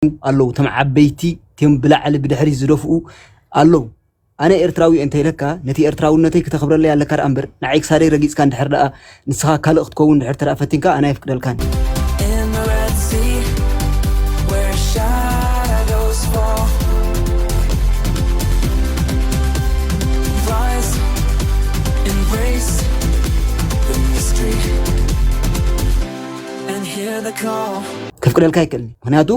ኣለዉ፣ እቶም ዓበይቲ፣ እቶም ብላዕሊ ብድሕሪት ዝደፍኡ ኣለዉ። ኣነ ኤርትራዊ እየ እንተኢለካ፣ ነቲ ኤርትራውነተይ ክተኽብረለይ ኣለካ ደኣ እምበር፣ ንዓይ ክሳደይ ረጊጽካ እንድሕር ደኣ ንስኻ ካልእ ክትከውን እንድሕር ተደኣ ፈቲንካ፣ ኣነ ኣየፍቅደልካን። In the Red Sea, where shadows fall, rise, embrace the mystery, and hear the call. ከፍቅደልካ ኣይክእልን። ምኽንያቱ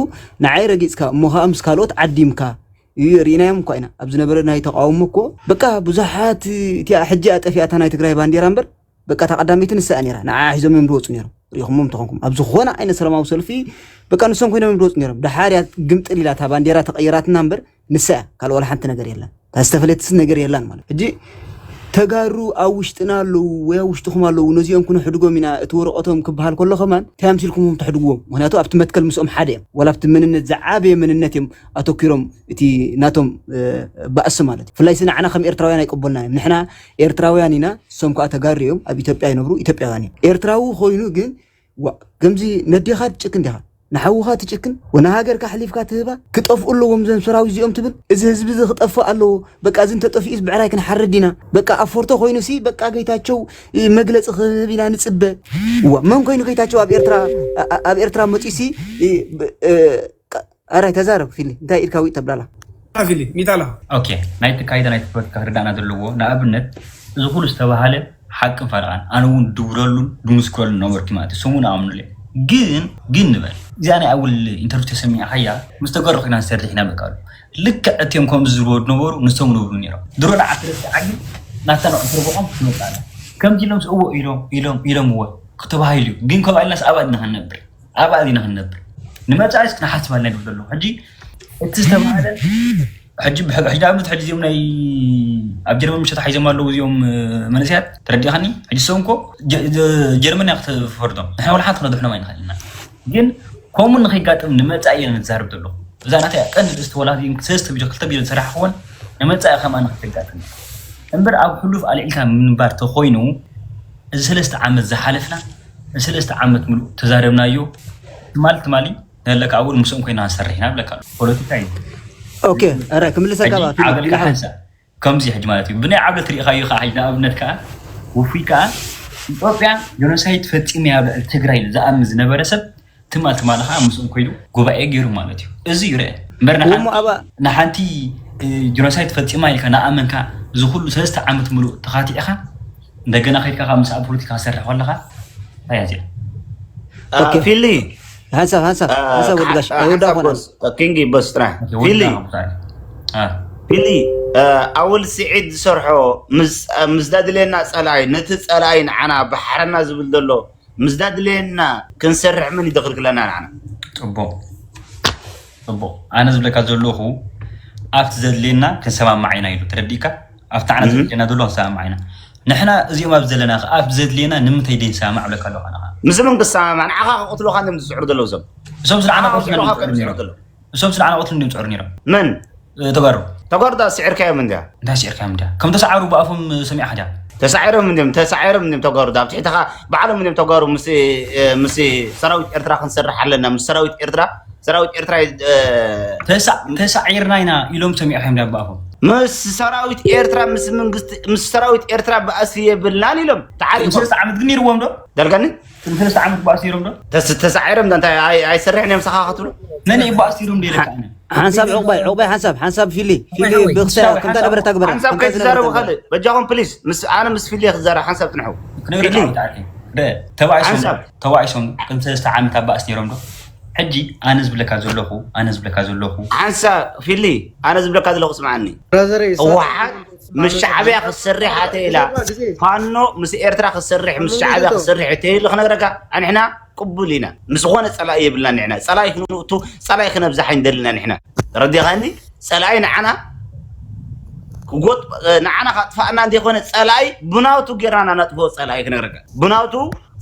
ንዓይ ረጊጽካ፣ እሞ ኸኣ ምስ ካልኦት ዓዲምካ እዩ። ርኢናዮም እኳ ኢና። ኣብ ዝነበረ ናይ ተቃውሞ እኮ፣ በቃ፣ ብዙሓት፣ እቲኣ ሕጂ ኣጠፊኣታ ናይ ትግራይ ባንዴራ እምበር፣ በቃ፣ እታ ቀዳመይቲ ንሳ እያ ነይራ። ንዓ ሒዞም እዮም ዝወጹ ነይሮም። ርኢኹሞም እንተኾንኩም፣ ኣብ ዝኾነ ዓይነት ሰላማዊ ሰልፊ፣ በቃ፣ ንሶም ኮይኖም እዮም ዝወጹ ነይሮም። ደሓር እያ ግምጥል ኢላ፣ እታ ባንዴራ ተቐይራትና እምበር፣ ንሳ እያ። ካልእ ዋላ ሓንቲ ነገር የለን። እታ ዝተፈለየትስ ነገር የላን ማለት። ሕጂ ተጋሩ ኣብ ውሽጥና ኣለዉ ወይ ኣብ ውሽጥኹም ኣለዉ፣ ነዚኦም ክነሕድጎም ኢና፣ እቲ ወረቐቶም ክበሃል ከሎ ከማን፣ እንታይ ኣምሲልኩምዎም ተሕድግዎም? ምኽንያቱ ኣብቲ መትከል ምስኦም ሓደ እዮም። ዋላ ኣብቲ መንነት፣ ዝዓበየ መንነት እዮም ኣተኲሮም፣ እቲ ናቶም፣ እ፣ ባእሲ ማለት እዩ። ብፍላይ ንዓና ከም ኤርትራውያን ኣይቅበሉና እዮም። ንሕና ኤርትራውያን ኢና፣ እሶም ከኣ ተጋሩ እዮም፣ ኣብ ኢትዮጵያ ይነብሩ፣ ኢትዮጵያውያን እዮም። ኤርትራዊ ኮይኑ ግን፣ ዋ፣ ከምዚ ነዴኻ ትጭክን ዲኻ? ንሓውኻ ትጭክን? ወ-፣ ንሃገርካ ኣሕሊፍካ ትህባ? ክጠፍኡ ኣለዎም እዞም ሰራዊት እዚኦም ትብል? እዚ ህዝቢ እዚ ክጠፍእ ኣለዎ። በቃ፣ እዚ እንተጠፊኡስ ብዕራይ ክንሓርድ ኢና። በቃ፣ ኣብ ፎርቶ ኮይኑሲ፣ በቃ፣ ጌታቸው፣ እ፣ መግለጺ ክህብ ኢና ንጽበ። ዋ፣ መን ኮይኑ ጌታቸው ኣብ ኤርትራ፣ ኣ-፣ ኣ-፣ ኣብ ኤርትራ መጺኡሲ፣ እ፣ ብ-፣ እ፣ ቃ-፣ ኣራይ ተዛረብ ፊሊ፣ እንታይ ኢድካ ዊጥ ተብላላ? ፊሊ፣ ሚጣላ። ኦኬ፣ ናይ ተካይደ ናይ ፖለቲካ ክርዳእና ዘለዎ፣ ንኣብነት፣ እዚ ኩሉ ዝተባሃለ ሓቅን ፋልቓን፣ ኣነ እውን ድውረሉን ድምስክረሉን ነበርኩ ማለት እዩ። ስሙ ንኣምኑለ። ግን፣ ግን ንበል፣ እዚኣ ናይ ኣወል ኢንተርቪው ተሰሚዕኻያ፣ ምስ ተጋሩ ኮይና ንሰርሕ ኢና በቃ ኣሉ። ልክዕ እቲኦም ከምዚ ዝብሉ ነበሩ፣ ንሶም ንብሉ ነይሮም። ድሮ ንዓ ተረዲዓ ግን፣ ናታ ንዕትርብቖም ክትመጽእ ኣላ። ከምዚ ኢሎም እዎ ኢሎም፣ ኢሎም፣ ኢሎም እዎ፣ ክተባሂሉ እዩ። ግን፣ ከምኣ ኢልናስ ኣብኣ ድና ክንነብር። ኣብኣ ዲና ክንነብር? ንመጻኢስ ክንሓስብ ኣለና ይብል ዘለኹ። ሕጂ እቲ ዝተባህለ፣ ሕጂ ብሕ-፣ ሕጂ ንኣብነት፣ ሕጂ እዚኦም ናይ ኣብ ጀርመን ምሸት ሓይዞም ኣለዉ፣ እዚኦም፣ እ፣ መንእሰያት፣ ተረዲእኻኒ? ሕጂ እሶም እኮ ጀ-፣ ጀ-፣ ጀርመን እያ ክትፈርዶም። ንሕና ወላ ሓንቲ ክነድሕኖም ኣይንኽእልን ኢና። ግን ከምኡ ንኸይጋጥም ንመጻኢ እየ ንዛረብ ዘለኹ። እዛ ናተይ ቀንዲ ርእስቲ ወላ ሰለስተ ቪድዮ፣ ክልተ ቪድዮ ዝሰራሕክወን ንመጻኢ ከምኣ ንኸይጋጥም እምበር፣ ኣብ ሕሉፍ ኣልዒልካ ምንባር ተኾይኑ፣ እዚ ሰለስተ ዓመት ዝሓለፍና፣ እዚ ሰለስተ ዓመት ምሉእ ተዛረብናዮ። ትማሊ፣ ትማሊ፣ ነለካ ኣወል ምስኦም ኮይና ንሰርሕ ኢና ብለካ ኣሎ። ፖለቲካ እዩ። ኦኬ፣ ኣረ፣ ክምልሰካ ሕጂ ባ፣ ፊልም፣ ዓብለልካ ኢልካ። ሓንሳእ ከምዚ ሕጂ ማለት እዩ። ብናይ ዓብለት ርኢኻዮ ከዓ፣ ሕጂ ንኣብነት ከዓ፣ ውፉይ ከዓ፣ ኢትዮጵያ ጀኖሳይድ ፈጺመ ኣብ ልዕሊ ትግራይ ዝኣምን ዝነበረ ሰብ፣ ትማል፣ ትማል ከዓ ምስኦም ኮይኑ ጉባኤ ገይሩ ማለት እዩ። እዚ ይርአ። እምበር ንሓንቲ፣ እሞ ኣባ- ንሓንቲ፣ እ፣ ጀኖሳይድ ፈጺማ ኢልካ ንኣመንካ፣ እዚ ኩሉ ሰለስተ ዓመት ምሉእ ተኻቲዕካ፣ እንደገና ከይድካ ካብ ምስኣ ፖለቲካ ክሰርሕ ከለኻ፣ እንታይ እያ እዚኣ? ኦኬ። ፊሊ። ሓንሳብ፣ ሓንሳብ፣ አ፣ ሓንሳብ ወዲ ጋሽ፣ ሓ-፣ ኣይወዳእ ሓንሳብ ኮነ። ቦስ፣ ኪንጊ ቦስ ጥራሕ። ኦኬ፣ ፊሊ። ወዲ ጋሽ፣ አ። ፊሊ፣ አ፣ ኣወል ስዒድ ዝሰርሖ ምስ፣ አ፣ ምስ ዳድሌና ጸላኢ፣ ነቲ ጸላኢ ንዓና ባሕርና ዝብል ዘሎ፣ ምስ ዳድሌና ክንሰርሕ መን ይደኽልክለና ንዓና? ጽቡቕ። ጽቡቕ። ኣነ ዝብለካ ዘለኹ፣ ኣብቲ ዘድልየና ክንሰማማዕ ኢና ኢሉ። ተረዲእካ? ኣብቲ ዓና እህ። ዘድልየና ዘሎ ክንሰማማዕ ኢና። ንሕና እዚኦም ኣብ ዘለና ከ፣ ኣብ ዘድልየና ንምንታይ ደይንሰማማዕ እብለካ ኣለኹ ኣነ ኸኣ። ምስ መን ክሰማማዕ? ንዓኻ ክቕትሉኻ እዮም ዝጽዕሩ ዘለዉ እዞም። እሶም ስለ ዓና ንዓኻ ክቕትሉና ክቕትሉኻ እዮም ዝጽዕሩ እዮም ዝጽዕሩ ዘለዉ። እሶም ስለ ዓና ክቕትሉና እዮም ዝጽዕሩ ነይሮም። መን? እ፣ ተጋሩ። ተጋሩ ዳ ስዒርካዮም እንድያ? እንታይ ስዒርካዮም እንድያ? ከም ተሰዓሩ ብኣፎም ሰሚዕኻ ድያ? ተሳዒሮም እንድዮም፣ ተሳዒሮም እንድዮም ተጋሩ ዳ። ኣብ ትሕትኻ ባዕሎም እንድዮም ተጋሩ ምስ፣ እ፣ ምስ ሰራዊት ኤርትራ ክንሰርሕ ኣለና፣ ምስ ሰራዊት ኤርትራ ሰራዊት ኤርትራ፣ እ፣ ተሳ-፣ ተሳዒርና ኢና ኢሎም ሰሚዕካዮም ድያ ብኣፎም? ምስ ሰራዊት ኤርትራ፣ ምስ መንግስቲ፣ ምስ ሰራዊት ኤርትራ ባእሲ የብልናን ኢሎም ተዓሪፎም። ሰለስተ ዓመት ግን ነይርዎም ዶ? ዳልካኒ? ሰለስተ ዓመት ባእሲ ነይሮም ዶ? ተስ-፣ ተሳዒሮም ዶ እንታይ ኣይ-፣ ኣይሰርሕን እዮም ምሳኻ ክትብሉ? መን እዩ ባእሲ ነይሮም ዶ ኢለካ ኣነ? ሓንሳብ ዕቑባይ፣ ዕቑባይ ሓንሳብ፣ ሓንሳብ ፊሊ፣ ፊሊ ሓንሳብ፣ ብኽስራ፣ ሓንሳብ፣ ከምታ ሓንሳብ፣ ነበረታ ግበራ፣ ሓንሳብ ከምታ ከይትዛረቡ ነበረታ ካልእ። በጃኹም ፕሊስ፣ ምስ ኣነ ምስ ፊሊ ክዛረብ ሓንሳብ ጽንሑ። ክነግረካ ፊሊ። ብጣዕሚ። ደ፣ ተባኢሶም፣ ሓንሳብ። ተባኢሶም፣ ቅድሚ ሰለስተ ዓመት ኣብ ባእሲ ነይሮም ዶ? ሕጂ ኣነ ዝብለካ ዘለኹ፣ ኣነ ዝብለካ ዘለኹ። ሓንሳብ ፊሊ፣ ኣነ ዝብለካ ዘለኹ ስምዓኒ። ብራዘረይ፣ ህወሓት ምስ ሻዕብያ ክትሰርሕ ኣተ ኢላ፣ ፋኖ ምስ ኤርትራ ክትሰርሕ፣ ምስ ሻዕብያ ክትሰርሕ እተ ኢሉ ክነግረካ፣ ኣንሕና ቅቡል ኢና። ምስ ዝኾነ ጸላኢ የብልናን ንሕና። ጸላኢ ክንእቱ፣ ጸላኢ ክነብዛሕ ኣይንደልን ኢና ንሕና። ተረዲኻኒ? ጸላኢ ንዓና ክጎጥ-፣ ንዓና ካጥፋእና እንተይኮነ፣ ጸላኢ ብናቱ ጌርና ናነጥፍኦ ጸላኢ ክነግረካ። ብናቱ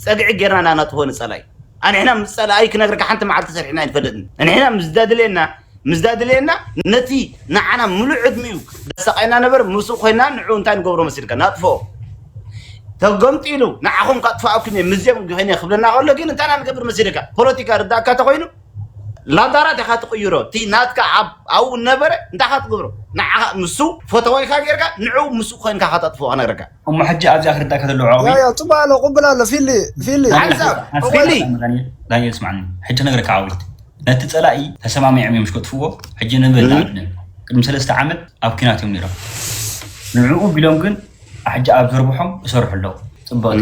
ጸግዒ ጌርና ናነጥፍኦ ንጸላኢ። ኣንሕና ምስ ጸላኢ ክነግረካ ሓንቲ መዓልቲ ሰሪሕና ኣይንፈልጥን። ኣንሕና ምስ ዳድልየና፣ ምስ ዳድልየና ነቲ ንዓና ምሉእ ዕድሚኡ ዘሳቐየና ነበር ምስኡ ኮይና ንዕኡ እንታይ ንገብሮ መሲልካ? ናጥፍኦ። ተገምጢሉ ንዓኹም ካጥፍኣኩም እየ፣ ምስዚኦም ኮይነ ክብለና ከሎ ግን እንታይ ኢና ንገብር መሲልካ? ፖለቲካ ርዳእካ ተኾይኑ ላዳራ ዲኻ ትቕይሮ? እቲ ናትካ ኣብ ኣብኡ ነበረ እንታይ ኢኻ ትገብሮ? ንዓኻ ምስ ፈተዋይካ ጌርካ ንዕኡ ምስ ኮይንካ ኢኻ ተጥፍኦ ክነግረካ። እሞ ሕጂ ኣብዚኣ ክርዳእካ ዘለዎ ዓቕሚ ያ ያ ጽቡቅ ኣሎ ቅብል ኣሎ ፊሊ ፊሊ ሓንሳብ ፊሊ ዳንኤል ስማዕኒ፣ ሕጂ ክነግረካ ዓዊት፣ ነቲ ጸላኢ ተሰማሚዖም እዮም ዝከጥፍዎ። ሕጂ ንብል ንኣብነት ቅድሚ ሰለስተ ዓመት ኣብ ኲናት እዮም ነይሮም። ንዕኡ ቢሎም ግን ሕጂ ኣብ ዘርብሖም ይሰርሑ ኣለዉ። ጽብቕቲ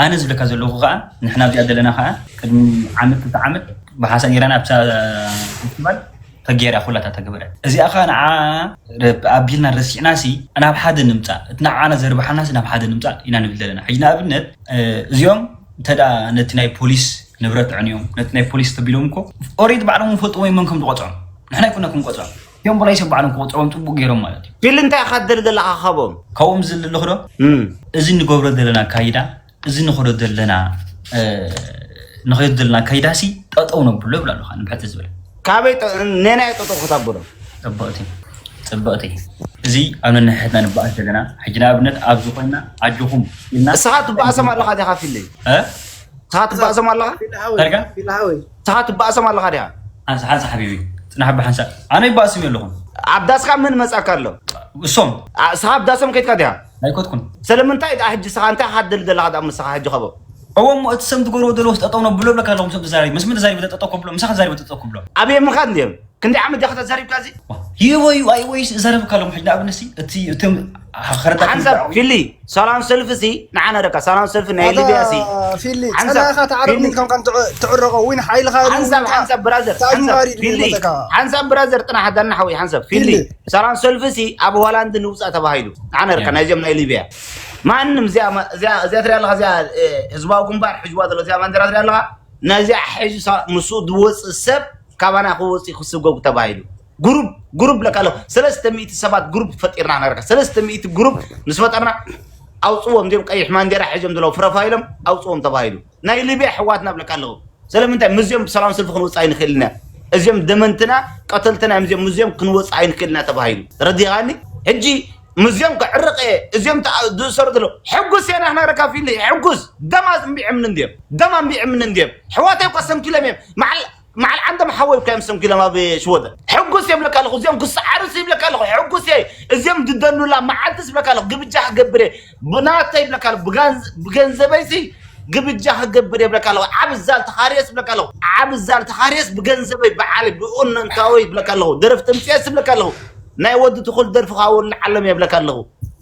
ኣነ ዝብለካ ዘለኹ ከዓ ንሕና ኣብዚኣ ዘለና ከዓ ቅድሚ ዓመት ክልተ ዓመት ብሓንሳእ ኔራና ኣብታ ፌስቲቫል ተገይራ ኩላታ ተገበረት። እዚኣ ከዓ ንዓ ኣቢልና ረሲዕናሲ ናብ ሓደ ንምፃእ እቲ ንዓና ዘርብሓናሲ ናብ ሓደ ንምፃእ ኢና ንብል ዘለና። ሕጂ ንኣብነት እዚኦም እንተ ነቲ ናይ ፖሊስ ንብረት ዕንዮም ነቲ ናይ ፖሊስ ተቢሎም እኮ ኦሬዲ ባዕሎም ፈልጥዎ መን ከም ዝቆፅዖም ንሕና ይኮና ክንቆፅዖም እዮም። ቦላይሶም ባዕሎም ክቆፅሮም ፅቡቅ ገይሮም ማለት እዩ። ፊል እንታይ ኢኻ ትደሊ ዘለኻ ካብኦም? ካብኦም ዝልልኽ ዶ እዚ ንገብሮ ዘለና ኣካይዳ እዚ ንኸዶ ዘለና ንኸዶ ዘለና ኣካይዳሲ ጠጠው ነብሎ ይብላ ኣለኻ ንብሕቲ ዝብል ካበይ ነናይ ጠጠው ክተብሎ? ፅብቕቲ ፅብቕቲ እዚ ኣብ ነንሕትና ንበኣስ ዘለና ሕጂ ንኣብነት ኣብዚ ኮይና ኣጆኹም ኢልና እስኻ ትበኣሶም ኣለኻ ዲኻ ፊለይ? እስኻ ትበኣሶም ኣለኻ? ዳርጋ ፊልሃወይ እስኻ ትበኣሶም ኣለኻ ዲኻ? ሓንሳ ሓንሳ ሓቢቢ ፅናሕ ብሓንሳ ኣነ ይበኣስም ኣለኹም ኣብ ዳስካ ምን መፃካ ኣሎ? እሶም እስኻ ኣብ ዳሶም ከይድካ ዲኻ? ኣይኮትኩን። ስለምንታይ ደኣ ሕጂ ስኻ እንታይ ኢኻ ትደሊ ዘለኻ ደኣ ምስኻ ሕጂ ከቦ? እወ እሞ እቲ ሰም ትገብርዎ ዘለኹስ ጠጠው ነብሎ እብለካ ኣለኹ። ምሰኦም ተዛሪብ ምስ መን ተዛሪበ ጠጠው ከብሎ ምሳኻ ተዛሪበ ጠጠው ከብሎ። ኣብየምኻ እንድዮም ክንደይ ዓመት ዲኻ ተዛሪብካ እዚ? ይወዩ ኣይወይስ እዛረበካ ኣለኹ። ሕጂ ንኣብነት ሲ እቲ እቶም ከረዳ ሓንሳብ ፊሊ ሰላም ሰልፊ ሲ ንዓና ደካ ሰላም ሰልፊ ናይ ሊብያ ሲ ፊሊ ሓንሳብ ጸላኢኻ ተዓረቕ ፊሊ ኢልካ ከም ትዕ- ትዕረቖ ዊን ሓይልኻ ኢሉ ሓንሳብ ኢልካ ሓንሳብ ብራዘር ታጅ ሓንሳብ ማሪድ ፊሊ ይመጸካ። ሓንሳብ ብራዘር ጥና ሓዳና ሓዊ ሓንሳብ ፊሊ ፊሊ ሰላም ሰልፊ ሲ ኣብ ሆላንድ ንውፃእ ተባሂሉ ንዓና ደካ ናይዚኦም ናይ ሊብያ ማንም እዚኣ እዚኣ እዚኣ ትሪኣ ኣለኻ እዚኣ እ፣ ህዝባዊ ግንባር ሕጅዋ ዘሎ እዚኣ ባንዴራ ትሪኣ ኣለኻ ነዚኣ ሕጂ ሳ- ምስኡ ዝወፅእ ሰብ ካባና ክወፅእ ክስጎጉ ተባሂሉ ግሩፕ ግሩፕ ለካ ኣለኹ ሰለስተ ሚእቲ ሰባት ግሩፕ ፈጢርና ነረካ ሰለስተ ሚእቲ ግሩፕ ምስ ፈጠርና ኣውፅዎም እዚኦም ቀይሕ ማንዴራ ሕዞም ዘለዉ ፕሮፋይሎም ኣውፅዎም ተባሂሉ ናይ ሊብያ ሕዋትና ብለካ ኣለኹ ስለምንታይ ምስዚኦም ብሰላም ሰልፊ ክንወፅእ ኣይንኽእል ኢና እዚኦም ደመንትና ቀተልትና እዮም እዚኦም ምስዚኦም ክንወፅእ ኣይንኽእል ኢና ተባሂሉ ተረዲኻኒ ሕጂ ምስዚኦም ክዕርቕ እየ እዚኦም ዝእሰሩ ዘለዉ ሕጉስ እየ ናክነረካ ፊሊ ሕጉስ ደማ እምቢዕምኒ እንዲዮም ደማ እምቢዕምኒ እንዲዮም ሕዋተይ እኳ ሰንኪሎም እዮም መዓል መዓል ዓንዶም ሓወይ ብካ እዮም ሰንኪሎም ኣብ ሽወደን ሕጉስ እየ ብለካ ኣለኹ እዚኦም ክሰዓርስ ይብለካ ኣለኹ ሕጉስ እየ እዚኦም ዝደኑላ መዓልትስ ብለካ ኣለኹ ግብጃ ክገብር እየ ብናተይ ብለካ ኣለኹ ብገንዘበይሲ ግብጃ ክገብር እየ ብለካ ኣለኹ ዓብ ዛል ተኻርየስ ብለካ ኣለኹ ዓብ ዛል ተኻርየስ ብገንዘበይ ብዓለይ ብኡነንታወይ ብለካ ኣለኹ ደረፍቲ ምፅየስ ብለካ ኣለኹ ናይ ወዲ ትኹል ደርፊ ካወልዓሎም እየ ብለካ ኣለኹ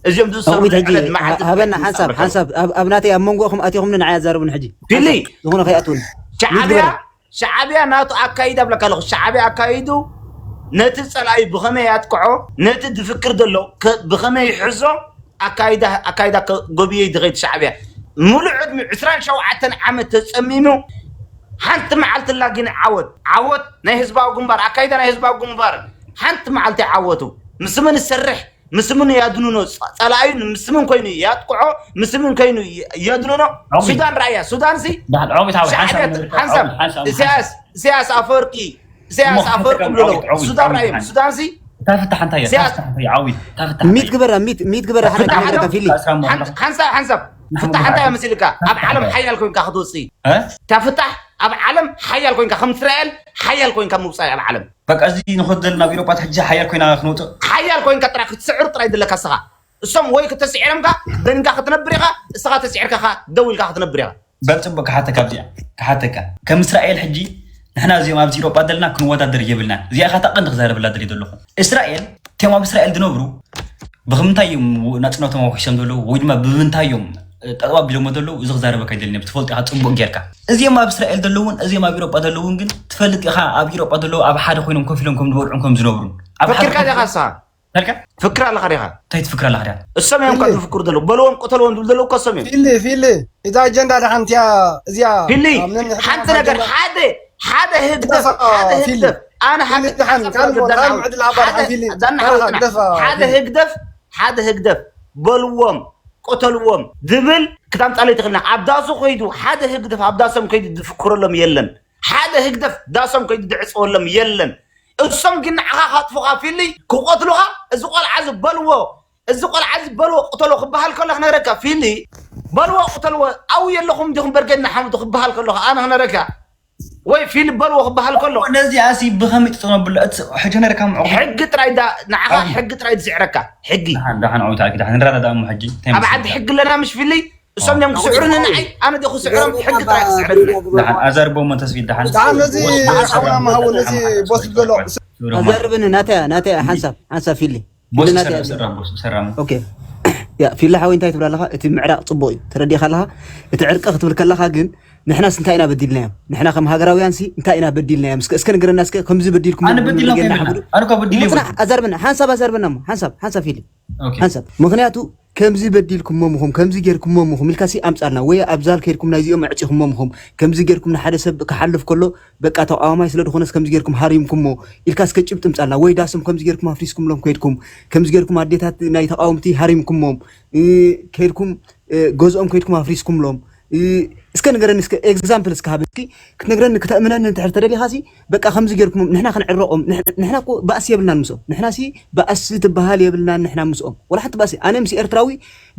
እዚኦም ዝሰሩ ነዊት ሕጂ ዕለት መዓልቲ ሃበና ሓንሳብ ሓንሳብ ኣብ ናተይ ኣብ መንጎኹም ኣቲኹምኒ ንዓይ ኣዛርቡን ሕጂ ፊሊ ዝኾነ ከይኣትውኒ ሻዕብያ ሻዕብያ ናቱ ኣካይዳ ብለካ ኣለኹ ሻዕብያ ኣካይዱ ነቲ ፀላኢ ብኸመይ ኣጥቅዖ ነቲ ዝፍክር ዘሎ ብኸመይ ይሕዞ ኣካይዳ ኣካይዳ ጎብየ ዝኸይድ ሻዕብያ ሙሉእ ዕድሚኡ ዕስራን ሸውዓተን ዓመት ተፀሚሙ ሓንቲ መዓልቲ ላጊን ዓወት ዓወት ናይ ህዝባዊ ግንባር ኣካይዳ ናይ ህዝባዊ ግንባር ሓንቲ መዓልቲ ዓወቱ ምስ ምን ይሰርሕ ምስ ምን ያድኑኖ ጸላእዩ ምስ ምን ኮይኑ ያጥቅዖ ምስ ምን ኮይኑ የድኑኖ ሱዳን ራእያ ሱዳን ሲ ሻዕብያ ሓንሳብ ኢሳያስ ኢሳያስ ኣፈወርቂ ኢሳያስ ኣፈወርቂ ብሎ ሱዳን ራእዩ ሱዳን ሲ ታፍታ ሓንታ እያ ታፍታ ሓንታ እያ ዓዊት ታፍታ ሚት ግበራ ሚት ሚት ግበራ ሓደ ሓደ ፊሊ ሓንሳብ ሓንሳብ ፍታ ሓንታ እያ መሲልካ ኣብ ዓለም ሓያል ኮይንካ ክትወፅእ ታፍታሕ ኣብ ዓለም ሓያል ኮይንካ ከም እስራኤል ሓያል ኮይንካ ምውፃእ ኣብ ዓለም በቃ እዚ ንኸድ ዘለና ኣብ ኤሮጳ ሕጂ ሓያል ኮይና ክንወፅእ ሓያል ኮይንካ ጥራይ ክትስዕር ጥራይ ዘለካ እስኻ እሶም ወይ ክተስዒሮምካ ደንጋ ክትነብር ኢኻ እስኻ ተስዒርካ ኻ ደው ኢልካ ክትነብር ኢኻ በል ፅቡቅ ክሓተካ ኣብዚኣ ክሓተካ ከም እስራኤል ሕጂ ንሕና እዚኦም ኣብዚ ኤሮጳ ዘለና ክንወዳደር የብልና እዚኣ ኢኻ እታ ቀንዲ ክዛረበላ ደልየ ዘለኹ እስራኤል እቲኦም ኣብ እስራኤል ዝነብሩ ብኽምንታይ እዮም ናፅነቶም ኣውሒሶም ዘለዉ ወይ ድማ ብምንታይ እዮም ጠጠው ኣቢሎሞ ዘለዉ እዚ ክዛረበካ ይደሊ ነብ ትፈልጡ ኢኻ ፅቡቅ ጌርካ እዚኦም ኣብ እስራኤል ዘለውን እዚኦም ኣብ ኢሮጳ ዘለውን ግን ትፈልጥ ኢኻ ኣብ ኢሮጳ ዘለዉ ኣብ ሓደ ኮይኖም ኮፍ ኢሎም ከም ዝበልዑን ከም ዝነብሩን ኣብ ሓደ ፈኪርካ ዲኻ ንስኻ ተልካ ፍክር ኣለኻ ዲኻ እንታይ ትፍክር ኣለኻ ዲኻ እሶም እዮም ካብ ዝፍክሩ ዘለዉ በልዎም ቅተልዎም ዝብሉ ዘለዉ እኮ እሶም እዮም ፊሊ ፊሊ እዛ ኣጀንዳ ደሓንቲ እያ እዚኣ ፊሊ ኣብ ነንሕድሕድና ሓንቲ እዛ ነገር ኣጀንዳ ሓደ ሓደ ህግደፍ ጠፋ ሓደ ፊሊ ህግደፍ ኣነ ሓደ ፊሊ ደሓን ካልሞ ካልሞ ዕድል ሃባ ደሓን ፊሊ ዳና ካባኻ ሓወትና ግደፋ ሓደ ፊሊ ህግደፍ ሓደ ህግደፍ በልዎም ቅተልዎም ዝብል ክታምፃለይ ትኽእልና ኣብ ዳሱ ከይዱ ሓደ ህግደፍ ኣብ ዳሶም ከይዱ ዝፍክረሎም የለን ሓደ ህግደፍ ዳሶም ከይዱ ዝዕፀወሎም የለን እሶም ግን ንዓኻ ካጥፉኻ ፊሊ ክቆትሉኻ እዚ ቆልዓ እዚ በልዎ እዚ ቆልዓ እዚ በልዎ ቅተሎ ክበሃል ከሎ ክነግረካ ፊሊ በልዎ ቅተልዎ ኣው የለኹም ዲኹም በርገድ ንሓምዱ ክበሃል ከሎ ኣነ ክነግረካ ወይ ፊል በልዎ ክበሃል ከሎ ነዚኣሲ ብኸመይ ትጠቕመብሎ? እቲ ሕጂ ነርካ ምዕቑብ። ሕጊ ጥራይ ዳ ንዓኻ ሕጊ ጥራይ ዝስዕረካ ሕጊ። ደሓን ደሓን፣ ዓውታ ኣኪ ደሓን፣ ንረዳዳ እሞ ሕጂ እንታይ ኣብ ይመስል? ዓዲ ሕጊ ኣለና ምሽ ፊልይ እሶም እዮም ክስዕሩኒ ንዓይ ኣነ ዶ ክስዕሮም ሕጊ ጥራይ ክስዕረኒ። ደሓን ኣዛርቦ እሞ ተስፊት ደሓን። ደሓን ነዚ ሓውና መሃው ነዚ ቦስ ዘሎ ኣዛርብኒ ናተያ ናተያ ሓንሳብ ሓንሳብ ፊሊ ቦስ ፊሊ ናተያ ሰራ ሰራ እሞ ኦኬ ያ ፊሊ ሓወይ እንታይ ትብል ኣለኻ? እቲ ምዕራቕ ጽቡቕ እዩ ተረዲእካ ኣለኻ። እቲ ዕርቂ ክትብል ከለኻ ግን ንሕናስ እንታይ ኢና በዲልናዮም? ንሕና ከም ሃገራውያን ሲ እንታይ ኢና በዲልናዮም? እስከ እስከ ንገረና እስከ ከምዚ በዲልኩም ኣነ በዲልና ንገረና ከይበልና ሓብሩ። ኣነ እኳ በዲለ ጽናሕ ኣዛርብና ሓንሳብ ኣዛርብና እሞ ሓንሳብ ሓንሳብ ፊሊ ኦኬ ሓንሳብ ምኽንያቱ ከምዚ በዲልኩሞ ምኹም ከምዚ ጌርኩሞ ምኹም ኢልካ ሲ ኣምጻልና ወይ ኣብዛል ከይድኩም ናይዚኦም ኣዕጺኹሞ ምኹም ከምዚ ጌርኩም ንሓደ ሰብ ክሓልፍ ከሎ በቃ ተቃዋማይ ስለ ዝኾነስ ከምዚ ጌርኩም ሃሪምኩሞ ኢልካ እስከ ጭብጢ ምጻልና ወይ ዳስም ከምዚ ጌርኩም ኣፍሪስኩምሎም ከይድኩም ከምዚ ጌርኩም ኣዴታት ናይ ተቃወምቲ ሃሪምኩሞም እ፣ ከይድኩም እ፣ ገዝኦም ከይድኩም ኣፍሪስኩምሎም እ፣ እስከ ንገረኒ እስከ ኤግዛምፕል እስከ ሃበ እስኪ ክትነግረኒ ክተእምነኒ እንድሕር ተደሊኻ ሲ በቃ ከምዚ ጌርኩም ንሕና ክንዕረቆም ንሕ- ንሕና እኮ ባእሲ የብልናን ምስኦም ንሕና ሲ ባእሲ ትበሃል የብልናን ንሕና ምስኦም ወላ ሓንቲ ባእሲ ኣነ ምስ ኤርትራዊ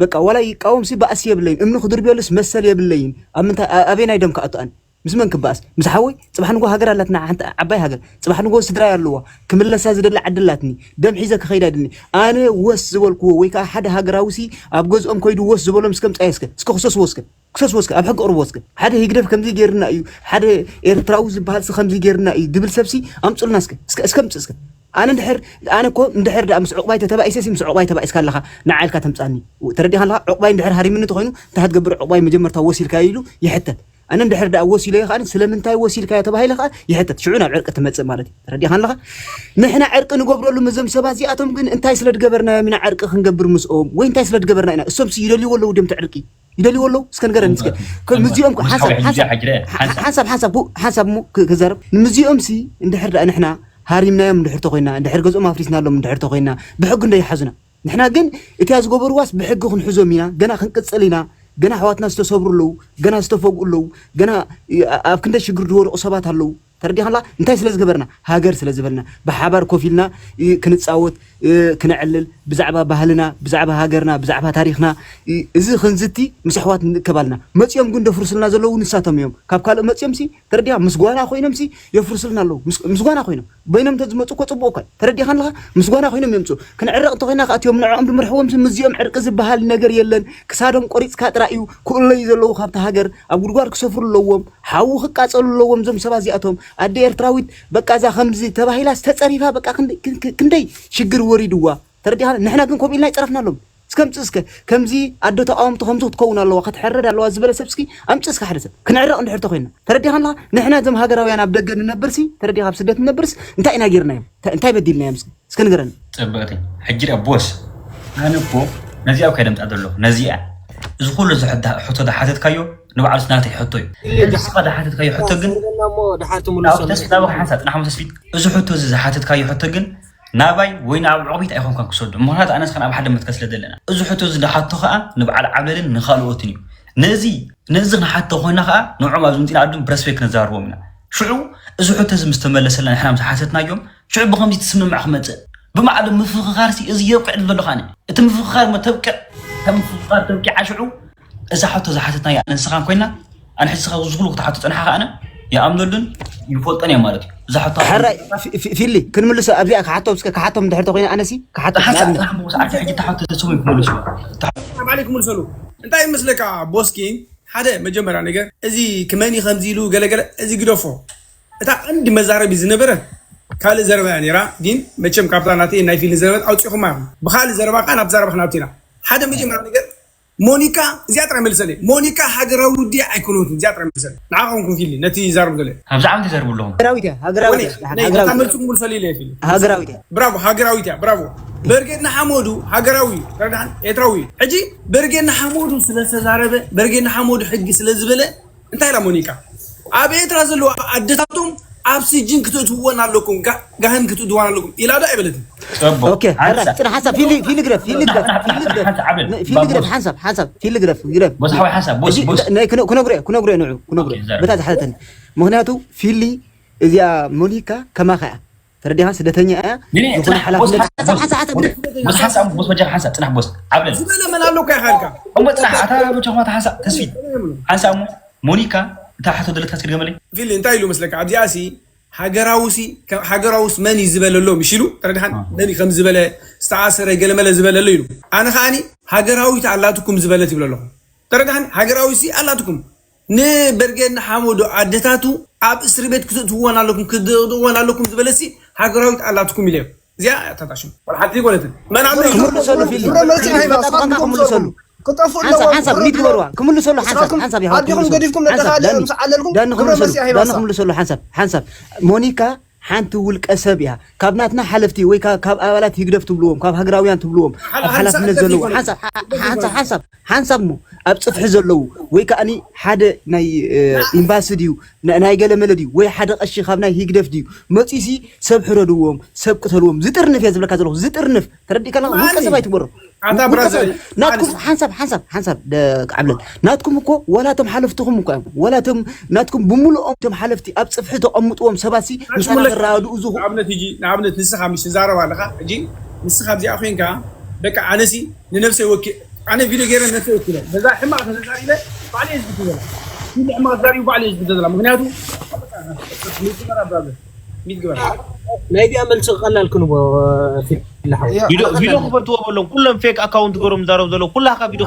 በቃ ዋላ ይቃወም ሲ ባእሲ የብለይን እምኒ ክድርብየሉስ መሰል የብለይን ኣብ ምንታይ ኣ- ኣበየናይ ደም ክኣቱ ኣነ ምስ መን ክበኣስ ምስ ሓወይ ጽባሕ ንጎ ሃገር ኣላትና ሓንቲ ዓባይ ሃገር ጽባሕ ንጎ ስድራይ ኣለዋ ክምለሳ ዝደሊ ዓዲ ኣላትኒ ደም ሒዘ ክኸይድ ኣይደልኒ ኣነ ወስ ዝበልክዎ ወይ ከዓ ሓደ ሃገራዊ ሲ ኣብ ገዝኦም ከይዱ ወስ ዝበሎም እስከ ምጻየ እስከ እስከ ክሰስዎ እስከ ክሰስዎ እስከ ኣብ ሕጊ ቅርቦ እስከ ሓደ ህግደፍ ከምዚ ጌርና እዩ ሓደ ኤርትራዊ ዝበሃል ሲ ከምዚ ጌርና እዩ ድብል ሰብሲ ኣምፁልና እስከ እስከ እስከ ምፅእ እስከ ኣነ እንድሕር ኣነ እኮ እንድሕር ደኣ ምስ ዕቁባይ ተተባኢሰ ሲ ምስ ዕቁባይ ተባኢስካ ኣለኻ ንዓ ኢልካ ተምፃኒ ተረዲኻ ኣለኻ ዕቁባይ እንድሕር ሃሪምኒ ተኾይኑ እንታይ ክትገብር ዕቁባይ መጀመርታ ወሲልካ ኢሉ ይሕተት ኣነ እንድሕር ደኣ ወሲለዮ ከዓ ስለምንታይ ወሲልካዮ ተባሂለ ከዓ ይሕተት ሽዑ ናብ ዕርቂ ትመፅእ ማለት እዩ ተረዲኻ ኣለኻ ንሕና ዕርቂ ንገብረሉ ምዞም ሰባት እዚኣቶም ግን እንታይ ስለ ድገበርናዮም ኢና ዕርቂ ክንገብር ምስኦም ወይ እንታይ ስለ ድገበርና ኢና እሶም ሲ ይደልይዎ ኣለዉ ድዮም ዕርቂ ይደልይዎ ኣለዉ እስከ ንገረኒ እስከ ከም እዚኦም እኮ ሓንሳብ ሓንሳብ ሓንሳብ ሓንሳብ ሓንሳብ እሞ ክ- ክዛረብ ንምዚኦም ሲ እንድሕር ደኣ ንሕና ሃሪምናዮም እንድሕር ተኮይና እንድሕር ገዝኦም ኣፍሪስናሎም እንድሕር ተኮይና ብሕጊ እንዶ ይሓዙና ንሕና ግን እቲያ ዝገበርዋስ ብሕጊ ክንሕዞም ኢና ገና ክንቅፅል ኢና ገና ኣሕዋትና ዝተሰብሩ ኣለዉ ገና ዝተፈግኡ ኣለዉ ገና እ፣ ኣብ ክንደ ሽግር ዝወደቁ ሰባት ኣለዉ ተረዲኻላ እንታይ ስለ ዝገበርና ሃገር ስለ ዝበልና ብሓባር ኮፍ ኢልና እ፣ ክንፃወት እ፣ ክነዕልል ብዛዕባ ባህልና ብዛዕባ ሃገርና ብዛዕባ ታሪክና እ፣ እዚ ክንዝቲ ምስ ኣሕዋት ንእከባልና መፂኦም ግን ደፍርስልና ዘለዉ ንሳቶም እዮም ካብ ካልእ መፂኦም ሲ ተረዲኻ ምስ ጓና ኮይኖም ሲ የፍርስልና ኣለዉ ምስ- ምስ ጓና ኮይኖም በይኖም እንተ ዝመፁ እኮ ፅቡቅ እኳ ተረዲኻ ኣለኻ ምስ ጓና ኮይኖም የምፁ ክንዕረቕ እንተኮይና ከኣትዮም ንዕኦም ብምርሕዎም ሲ ምስዚኦም ዕርቂ ዝበሃል ነገር የለን ክሳዶም ቆሪፅካ ጥራይ እዩ ክእለዩ ዘለዉ ካብቲ ሃገር ኣብ ጉድጓድ ክሰፍሩ ኣለዎም ሓዉ ክቃፀሉ ኣለዎም እዞም ሰባት እዚኣቶም ኣደ ኤርትራዊት በቃ እዛ ከምዚ ተባሂላ ዝተፀሪፋ በቃ ክንደ- ክን- ክን- ክንደይ ሽግር ወሪድዋ ተረዲኻ ንሕና ግን ከምኡ ኢልና ይፀረፍናሎም እስከ ምፅእ እስከ ከምዚ ኣዶ ተቃወምቲ ከምዚ ክትከውን ኣለዋ ክትሕረድ ኣለዋ ዝበለ ሰብ እስኪ ኣምፅእ እስከ ሓደ ሰብ ክንዕረቕ እንድሕር ተኮይና ተረዲኻ ኣለኻ ንሕና እዞም ሃገራውያን ኣብ ደገ ንነብርሲ ተረዲኻ ኣብ ስደት ንነብርስ እንታይ ኢና ጌርናዮም እንታይ በዲልናዮም እስኪ እስኪ ንገረኒ ፅብቕቲ ሕጂ ዳ ቦስ ኣነ እኮ ነዚኣ እኮ ደምፃ ዘሎ ነዚኣ እዚ ኩሉ ሕቶ ዝሓተትካዮ ንባዕሉስ ናተይ ሕቶ እዩ ንስኻ ዝሓተትካዮ ሕቶ ግን ድሓር ትምልሶ ተስፊት ሓንሳ ፅናሕ ተስፊት እዚ ሕቶ እዚ ዝሓተትካዮ ሕቶ ግን ናባይ ወይ ናብ ዕቑቢት ኣይኮንካን ክሰዱ ምክንያቱ ኣነስ ከን ኣብ ሓደ መትከል ስለ ዘለና እዚ ሕቶ እዚ ዝሓቶ ከዓ ንበዓል ዓብለልን ንካልኦትን እዩ ነዚ ነዚ ክንሓቶ ኮይና ከዓ ንዕኦም ኣብዚ ምፅና ዓድም ብረስፔክት ክነዛርቦም ኢና ሽዑ እዚ ሕቶ እዚ ምስ ተመለሰልና ንሕና ምስ ሓተትናዮም ሽዑ ብከምዚ ትስምምዕ ክመፅእ ብማዕዶ ምፍኽኻር ሲ እዚ የብቅዕ ዝብል ኣለካ ኣነ እቲ ምፍኽኻር መተብቅዕ ከም ምፍኽኻር ተብቂዓ ሽዑ እዛ ሕቶ ዝሓተትናያ ኣነ ንስኻን ኮይና ኣነ ሕጂ ስኻ ዝኽሉ ክትሓቶ ፀንሓ ከኣነ ይኣምነሉን ይፈልጦን እየ ማለት እዩ እዛ ሕቶ ሕራይ ፊ- ፊ- ፊሊ ክንምልሶ ኣብዚኣ ክሓቶም እስከ ክሓቶም እንድሕር ተኮይነ ኣነሲ ክሓቶ ሓሳብ ንሓምቦ ሰዓት ሕጂ ተሓቶ ተሰሙ ይመልሱ ባዕለይ ክምልሰሉ እንታይ ይመስለካ ቦስኪ ሓደ መጀመርያ ነገር እዚ ክመኒ ከምዚ ኢሉ ገለገለ እዚ ግደፎ እታ ቀንዲ መዛረቢ ዝነበረ ካልእ ዘረባ እያ ነራ ግን መቸም ካብታ ናተ ናይ ፊልም ዘረበት ኣውፂኹማ ኢኹም ብካልእ ዘረባ ከዓ ናብ ዘረባ ክናብቲና ሓደ መጀመርያ ነገር ሞኒካ እዚኣ ጥራይ መልሰለይ ሞኒካ ሃገራዊ ድያ ኣይኮነትን እዚኣ ጥራይ መልሰለይ ንዓኹም ኩን ፊልም ነቲ ይዛረብ ዘሎ ኣብዛ ዓመት ይዘርቡ ኣለኹም ሃገራዊት እያ ሃገራዊት እያ ወይ ነታ መልሱ ክምልሰሉ ኢለ ፊልም ሃገራዊት እያ ብራቮ ሃገራዊት እያ ብራቮ በርጌድ ንሓመዱ ሃገራዊ እዩ ተረዳሓን ኤርትራዊ እዩ ሕጂ በርጌድ ንሓመዱ ስለ ዝተዛረበ በርጌድ ንሓመዱ ሕጊ ስለ ዝበለ እንታይ ኢላ ሞኒካ ኣብ ኤርትራ ዘለዋ ኣደታቶም ኣብ ስጅን ክትእትውወን ኣለኩም ጋ- ጋህን ክትእትዋን ኣለኩም ኢላ ዶ ኣይበለትን ፅቡቅ ኦኬ ሕራይ ፅና ሓንሳብ ፊሊ ፊሊ ግረፍ ፊሊ ግረፍ ፊሊ ግረፍ ፊሊ ግረፍ ሓንሳብ ሓንሳብ ፊሊ ግረፍ ግረፍ ቦስ ሓወይ ሓንሳብ ቦስ ሕጂ ቦስ እንታይ ክነ- ክነግሮ እየ ክነግሮ እየ ንዑ ክነግሮ ኦኬ፣ ዘር። በታ ዝሓተተኒ ምክንያቱ ፊሊ እዚኣ ሞኒካ ከማኻ እያ ተረዲኻ ስደተኛ እያ ኒኒ ዝኾነ ሓላፍነት ቦስ ሓንሳብ ቦስ መጀር ሓንሳብ ፅናሕ ቦስ ዓብለል ዝበለ መን ኣሎ እኮ ኢኻ ኢልካ እሞ ፅናሕ ኣታ መቸኹማታ ሓንሳብ ተስፊት ሓንሳብ እሞ ሞኒካ እንታይ ሓቶ ዘለካ እስኪ ድገመለይ? ፊሊ እንታይ ኢሉ መስለካ? ኣብዚኣ ሲ ሃገራዊ ሲ ከም- ሃገራውስ መን እዩ ዝበለሎም? ኢሉ ተረድሓን? መን እዩ ከም ዝበለ ዝተኣሰረ ገለመለ ዝበለሎ ኢሉ። ኣነ ከዓኒ ሃገራዊት ኣላትኩም ዝበለት ይብለ ኣለኹ። ተረድሓን? ሃገራዊት ሲ ኣላትኩም ንበርጌድ ንሓመዱ ኣደታቱ ኣብ እስሪ ቤት ክትእትውወን ኣለኩም ክድቕድቕወን ኣለኩም ዝበለሲ ሃገራዊት ኣላትኩም ኢለዮ። እዚኣ እያ እታ ሽም ወላ ሓንቲ ኣይኮነትን። መን ኣሎ ኢሉ ክምልሰሉ ፊልም ግብረ መልሲ ኣይሃብን። ፈጣጥካ ክምልሰሉ ክጠፍኡ ሓንሳብ ኣለዎም። ሓንሳብ ሚት ግበርዋ ክምልሰሉ ሓንሳብ ሓንሳብ ይሃዋ ኣዲኹም ክምልሰሉ ገዲፍኩም ሓንሳብ ነደኻ ዳኒ ምስ ዓለልኩም ዳኒ ግብረ ክምልሰሉ መልሲ ዳኒ ኣይሃብን። ክምልሰሉ ሓንሳብ ሓንሳብ ሞኒካ ሓንቲ ውልቀ ሰብ እያ ካብ ናትና ሓለፍቲ ወይ ካብ ኣባላት ህግደፍ ትብልዎም ካብ ሃገራውያን ትብልዎም ኣብ ሓላፍነት ዘለዎ ሓንሳብ ሓንሳብ ሓንሳብ እሞ ኣብ ፅፍሒ ዘለዉ ወይ ከዓ ሓደ ናይ ኤምባሲ ድዩ ናይ ገለመለ ድዩ ወይ ሓደ ቀሺ ካብ ናይ ህግደፍ ድዩ መፂሲ ሰብ ሕረድዎም ሰብ ቅተልዎም ዝጥርንፍ እየ ዝብለካ ዘለኹ ዝጥርንፍ ተረዲእካ ኣለካ ውልቀ ሰብ ኣይትግበሮ ናትኩም ሓንሳብ ሓንሳብ ሓንሳብ ዓብለል ናትኩም እኮ ዋላ እቶም ሓለፍትኹም እኮ እዮም ዋላ እቶም ናትኩም ብምልኦም እቶም ሓለፍቲ ኣብ ፅፍሒ ተቐምጥዎም ሰባት ሲ ምሳና ተራድኡ ዝኹ ንኣብነት ንስኻ ምሽ ትዛረብ ኣለኻ ሕጂ ንስኻ ኣብዚኣ ኮይንካ በቃ ኣነሲ ንነብሰይ ወኪ ኣነ ቪድዮ ገይረ ነብሰይ ወኪለ በዛ ሕማቕ ተዛሪበ ባዕለይ ዝግበላ ኩሉ ሕማቕ ተዛሪቡ ባዕለይ ዝግበላ ምክንያቱ ናይ ዲኣ መልሲ ቀላል ክንቦ ፊት ቪድዮ ክፈትዎ በሎም ኩሎም ፌክ ኣካውንት ገሮም ዛረቡ ዘለዉ ኩላካ ቪድዮ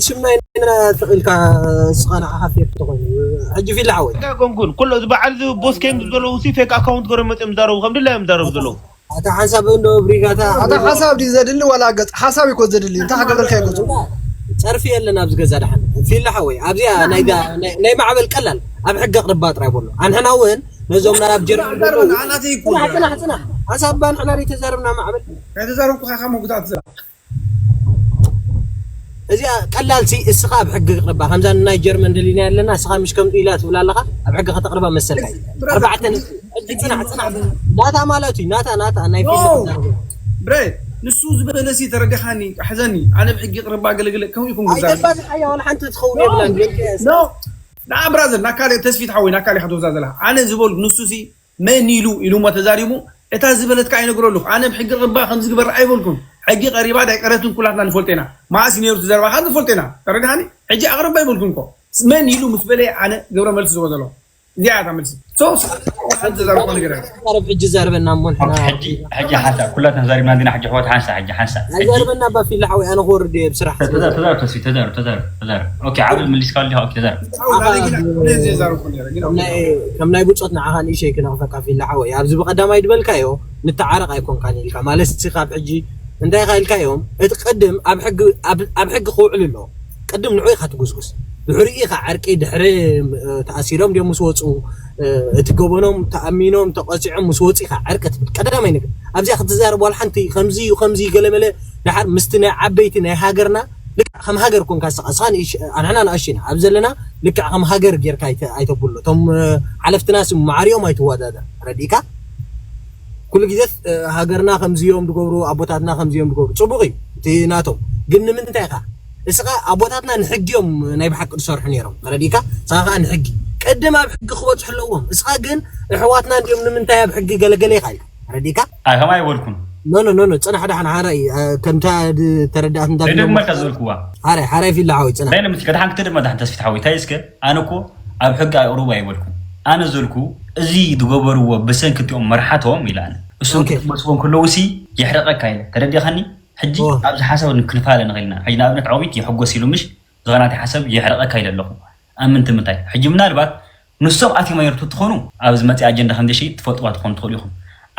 ሽማይ ተቂልካ ስኻ ንዓኻ ፌክ ተኮይኑ ሕጂ ፊላ ሓወይ ኮንኩን ኩሎ እዚ በዓል እዚ ቦስ ኬም ዘለዉ ሲ ፌክ ኣካውንት ገሮም መፅኦም ዛረቡ ከም ድላዮም ዛረቡ ዘለዉ ኣታ ሓንሳብ እንዶ ብሪጋታ ኣታ ሓሳብ ድዩ ዘድሊ ዋላ ገጽ ሓሳብ ይኮ ዘድሊ እንታይ ሓገበልካ ይገጹ ጸርፊ የለን ኣብዚ ገዛ ደሓን ፊላ ሓወይ ኣብዚኣ ናይ ማዕበል ቀላል ኣብ ሕጊ ኣቅርባ ጥራይ በሎ ኣንሕና እውን ነዞም ናይ ኣብ ጀርመን ጽናሕ ጽናሕ ሓሳብ ባንሕና ተዛርብና ማዕበል ተዛርብኩ ካካ መጉታት እዚኣ ቀላል ሲ እስኻ ኣብ ሕጊ ቅርባ ከምዛ ናይ ጀርመን ደሊና ኣለና እስኻ ምሽ ከምኡ ኢላ ትብላ ኣለኻ ኣብ ሕጊ ከተቅርባ መሰልካ እዩ ኣርባዕተ ጽናዕ ጽናዕ ናታ ማለት እዩ ናታ ናታ ናይ ፊልም ብረ ንሱ ዝበለሲ ተረዲኻኒ ኣሕዘኒ ኣነ ብሕጊ ቅርባ ገለግለ ከምኡ ይኩም ግዛ ኣይገባን ሓያ ወላ ሓንቲ ትኸውን የብላን ንዓ ብራዘር ናካሌ ተስፊት ሓወይ ናካሌ ከተወዛ ዘለካ ኣነ ዝበልኩ ንሱ ሲ መን ኢሉ ኢሉ እሞ ተዛሪቡ እታ ዝበለትካ ኣይነግሮ ኣለኹ ኣነ ብሕጊ ቅርባ ከም ዝግበር ኣይበልኩን ሕጊ ቀሪባ ዳይቀረትን ኩላትና ንፈልጦ ኢና መዓስ ነይሩ እቲ ዘረባኻ ንፈልጦ ኢና ተረድሃኒ ሕጂ ኣቕርባ ኣይበልኩን እኮ መን ኢሉ ምስ በለ ኣነ ግብረ መልሲ ዝቦ ዘለኹ እዚኣ እያ መልሲ ሓንቲ ዘረባ ነገር ሕጂ ዘርበና እሞ ሕጂ ሓንሳ ኩላትና ተዛሪብና እንዲና ሕጂ ኣሕዋት ሓንሳ ሕጂ ሓንሳ ኣይዘርበና ባፊላ ሓወይ ኣነ ክወርድ እየ ብስራሕ ተዛረብ ተዛረብ ተስፊ ተዛረብ ተዛረብ ተዛረብ ኦኬ ዓብል ምሊስካ ኣሊኻ ኦኬ ተዛረብ ከም ናይ ብፆት ንዓኻ ንእሸይ ክነቕፈካ ፊላ ሓወይ ኣብዚ ብቐዳማይ ድበልካዮ ንተዓረቕ ኣይኮንካን ኢልካ ማለት ሲ ካብ ሕጂ እንታይ ኢኻ ኢልካዮም እቲ ቅድም ኣብ ሕጊ ክውዕል ኣሎ ቅድም ንዑ ኢኻ ትጉስጉስ ድሕሪኡ ኢኻ ዕርቂ ድሕሪ ተኣሲሮም ድዮም ምስ ወፁ እቲ ገበኖም ተኣሚኖም ተቐፂዖም ምስ ወፁ ኢኻ ዕርቂ ትብል ቀዳማይ ነገር ኣብዚኣ ክትዛረብ ዋላ ሓንቲ ከምዚ እዩ ከምዚ ገለመለ ደሓር ምስቲ ናይ ዓበይቲ ናይ ሃገርና ልክዕ ከም ሃገር ኮንካ ስኻ ስኻ ኣንሕና ንኣሽና ኣብ ዘለና ልክዕ ከም ሃገር ጌርካ ኣይተብሎ እቶም ሓለፍትና ስም ማዕሪኦም ኣይትወዳደር ረዲእካ ኩሉ ግዜ ሃገርና ከምዚኦም ዝገብሩ ኣቦታትና ከምዚኦም ዝገብሩ ፅቡቅ እዩ እቲ ናቶም ግን ንምንታይ ኢኻ እስኻ ኣቦታትና ንሕጊ እዮም ናይ ብሓቂ ዝሰርሑ ነይሮም ተረዲእካ እስኻ ከዓ ንሕጊ ቅድም ኣብ ሕጊ ክበፅሑ ኣለዎም እስኻ ግን ኣሕዋትና እንዲኦም ንምንታይ ኣብ ሕጊ ገለገለ ኢኻ ኢልካ ተረዲእካ ኣይ ከምኣ ኣይበልኩን ኖ ኖ ኖ ጽናሕ ዳሕና ሓራይ ከምታ ተረዳእት እንዳ ደግመልካ ዝበልክዋ ሓራይ ሓራይ ፊላ ሓወይ ጽናሕ ናይ ለምትከ ዳሓን ክትደግማ ዳሓን ተስፊት ሓወይ እንታይ እስከ ኣነ እኮ ኣብ ሕጊ ኣይቅርቡ ኣይበልኩን ኣነ ዘልኩ እዚ ዝገበርዎ ብሰንኪ እቲኦም መርሓቶም ኢለ ኣነ እሶም ክትመስዎም ከለዉ ሲ የሕረቀካ ኢለ ተረዲእካኒ ሕጂ ኣብዚ ሓሳብ ክንፋለ ንኽእል ኢና ሕጂ ንኣብነት ዓዊት ይሕጎስ ኢሉ ምሽ ዝኾናት ሓሳብ የሕረቀካ ኢለ ኣለኹ ኣብ ምንታይ ሕጂ ምናልባት ንሶም ኣትዮም ኣይርቱ ትኾኑ ኣብዚ መፅእ ኣጀንዳ ከም ዘሸይጥ ትፈልጥዋ ትኾኑ ትኽእሉ ኢኹም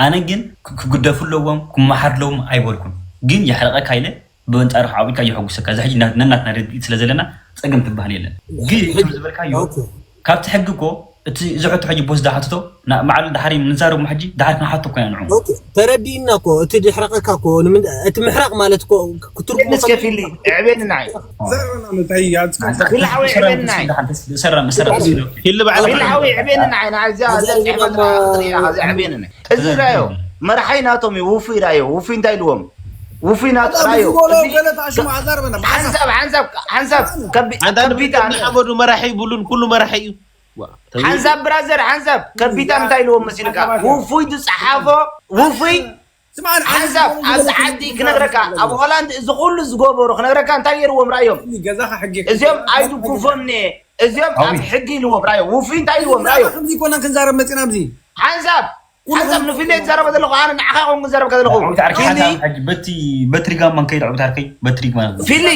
ኣነ ግን ክግደፉ ኣለዎም ክመሓር ኣለዎም ኣይበልኩን ግን የሕረቀካ ኢለ ብኣንፃሩ ዓዊትካ የሐጉሰካ እዚ ሕጂ ነናትና ርድኢት ስለ ዘለና ፀገም ትበሃል የለን ግን ዝበልካዮ ካብቲ ሕጊ እኮ እቲ ዝሕቶ ሕጂ ቦስ ዳሓትቶ ማዕሉ ዳሓር ንዛረቡ ሕጂ ዳሓር ክንሓቶ እኮ ኢና ንዑ ተረዲእና እኮ እቲ ድሕረቀካ እኮ እቲ ምሕራቅ ማለት እኮ ክትርጉሙ እስከ ፊሊ ዕቤኒ ንዓይ ፊሊ ሓወይ ዕቤኒ ንዓይ ፊሊ ባዕልኻ ፊሊ ሓወይ ዕቤኒ ንዓይ ንዓይ እዚኣ እዚኣ ዕቤኒ ንዓይ እዚ ራዮ መርሓይ ናቶም እዩ ውፉይ ራዮ ውፉይ እንታይ ኢልዎም ውፉይ ናቶ ራዮ ሓንሳብ ሓንሳብ ሓንሳብ ከቢታ ሓመዱ መራሒ ይብሉን ኩሉ መራሒ እዩ ሓንሳብ ብራዘር ሓንሳብ ከቢታ እንታይ ኢልዎም መሲልካ ውፉይ ዝፀሓፎ ውፉይ ሓንሳብ ኣብዚ ዓዲ ክነግረካ ኣብ ሆላንድ እዚ ኩሉ ዝገበሩ ክነግረካ እንታይ ገይርዎም ራእዮም እዚኦም ኣይድግፎም ነ እዚኦም ኣብ ሕጊ ኢልዎም ራዮ ውፉይ እንታይ ኢልዎም ራዮ። ከምዚ ይኮና ክንዛረብ መፂና ኣብዚ ሓንሳብ ሓንሳብ ንፊሊ ትዛረበ ዘለኹ ኣነ ንዓኻ ይኮን ክዛረብካ ዘለኹ። ፊሊ በትሪ ጋማ ከይድ ዕብት ዓርከይ በትሪ ጋማ። ፊሊ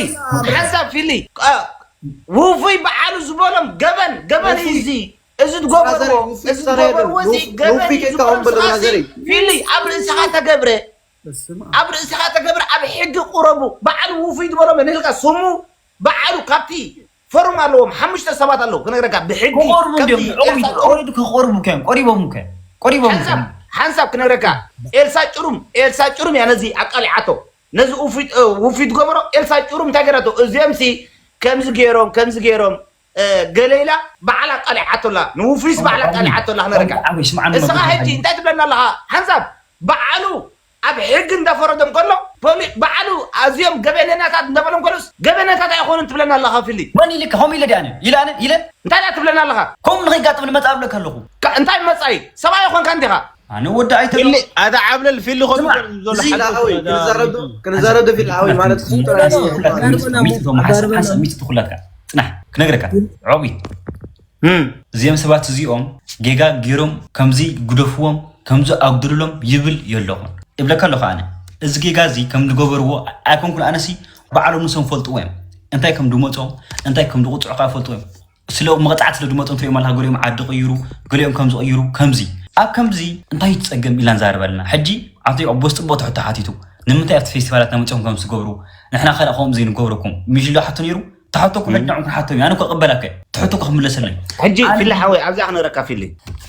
ሓንሳብ ፊሊ ውፉይ በዓሉ ዝበሎም ገበን ገበን እዩ እዚ። እዚ ትጎበርዎ እዚ ትጎበርዎ እዚ ገበን እዩ ዝበሎም ስኻሲ ፊሊ ኣብ ርእስኻ ተገብረ ኣብ ርእስኻ ተገብረ ኣብ ሕጊ ቁረቡ። በዓሉ ውፉይ ዝበሎም ንልካ ስሙ በዓሉ ካብቲ ፈሩም ኣለዎም ሓሙሽተ ሰባት ኣለዉ ክነግረካ ብሕጊ ክቆርቡ እንዲዮም። ከቆርቡ ከ ቆሪቦም ከ ቆሪቦም ከ ሓንሳብ ክነግረካ ኤልሳ ጭሩም ኤልሳ ጭሩም እያ ነዚ ኣቃሊዓቶ ነዚ ውፊት ገበሮ ኤልሳ ጭሩም እንታይ ገይራቶ እዚኦም ሲ ከምዚ ገይሮም ከምዚ ገይሮም ገለ ኢላ ባዕላ ኣቃሊዓቶላ ንውፊስ ባዕላ ኣቃሊዓቶላ ክነግረካ እስኻ ሕጂ እንታይ ትብለና ኣለኻ ሓንሳብ በዓሉ ኣብ ሕጊ እንዳፈረዶም ከሎ ፖሊ በዓሉ ኣዝዮም ገበነኛታት እንዳበሎም ከሎስ ገበነኛታት ኣይኾኑን ትብለና ኣለኻ ፊሊ። መን ኢልካ ከምኡ ኢለ ድኣነ ኢላነ ኢለ እንታይ ደኣ ትብለና ኣለኻ? ከምኡ ንኸይጋጥም ንመጻ እብለካ ኣለኹ። እንታይ መጻኢ ሰብኣይ ይኾንካ እንዲኻ? ኣነ ወዲ ኣይተ ኣታ ዓብለል ፊሊ ኸምኡ ዘሎ ሓቂ ክንዛረብ ዶ ክንዛረብ ዶ ፊሊ ሓወይ ማለት ሚስቶ ኩላትካ ጽናሕ ክነግረካ ዖቢ እዚኦም ሰባት እዚኦም ጌጋ ጌሮም ከምዚ ግደፍዎም ከምዚ ኣጉድልሎም ይብል የለኹን እብለካ ኣለኹ ኣነ። እዚ ጌጋ እዚ ከም ዝገበርዎ ኣይኮንኩን ኣነሲ ባዕሎም ንሶም ፈልጥዎ እዮም። እንታይ ከም ዝመጾም እንታይ ከም ዝቕጽዑ ከኣ ፈልጥዎ እዮም። ስለ መቕጻዕቲ ስለ ዝመጾም ትሪኦም ኣለኻ ገሊኦም ዓዲ ቅይሩ ገሊኦም ከምዚ ቅይሩ ከምዚ ኣብ ከምዚ እንታይ እዩ እቲ ጸገም ኢልና ንዛረብ ኣለና። ሕጂ ኣብቲ ኣቦስ ጽቡቕ ትሕቶ ሓቲቱ ንምንታይ ኣብቲ ፌስቲቫላትና መጺኹም ከምዚ ትገብሩ ንሕና ከ ከምኡ ዘይንገብረኩም ሚሽሎ ሓቶ ነይሩ። ትሓተኩ ሕጂ ንዕኩም ክሓቶም እዩ ኣነ እኮ ቅበላከ ትሕቶ እኮ ክምለሰለይ ሕጂ ፊሊ ሓወይ ኣብዛ ክነግረካ ፊሊ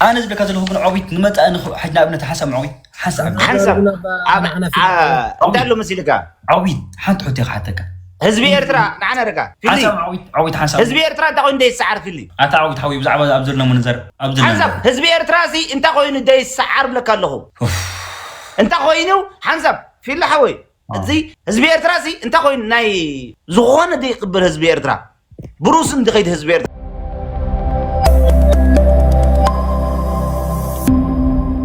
ኣነ ዝብለካ ዘለኹ ግን ዖቢት ንመጻኢ ንኽ ሕጂ ንኣብነት ሓሳብ ዖቢት ሓሳብ ሓንሳብ ኣብ ኣብ እንታይ ኣሎ መሲልካ ዖቢት ሓንቲ ሕቶ ክሓተካ ህዝቢ ኤርትራ ንዓና ደካ ፊሊ ሓሳብ ዖቢት ዖቢት ሓሳብ ህዝቢ ኤርትራ እንታይ ኮይኑ ደይሰዓር ፊሊ ኣታ ዖቢት ሓወይ ብዛዕባ ኣብ ዘለና ምንዘር ኣብ ዘለና ሓንሳብ ህዝቢ ኤርትራ ሲ እንታይ ኮይኑ ደይሰዓር ብለካ ኣለኹ እንታይ ኮይኑ ሓንሳብ ፊሊ ሓወይ እዚ ህዝቢ ኤርትራ ሲ እንታይ ኮይኑ ናይ ዝኾነ ዘይቅበል ህዝቢ ኤርትራ ብሩስ እንዲ ከይድ ህዝቢ ኤርትራ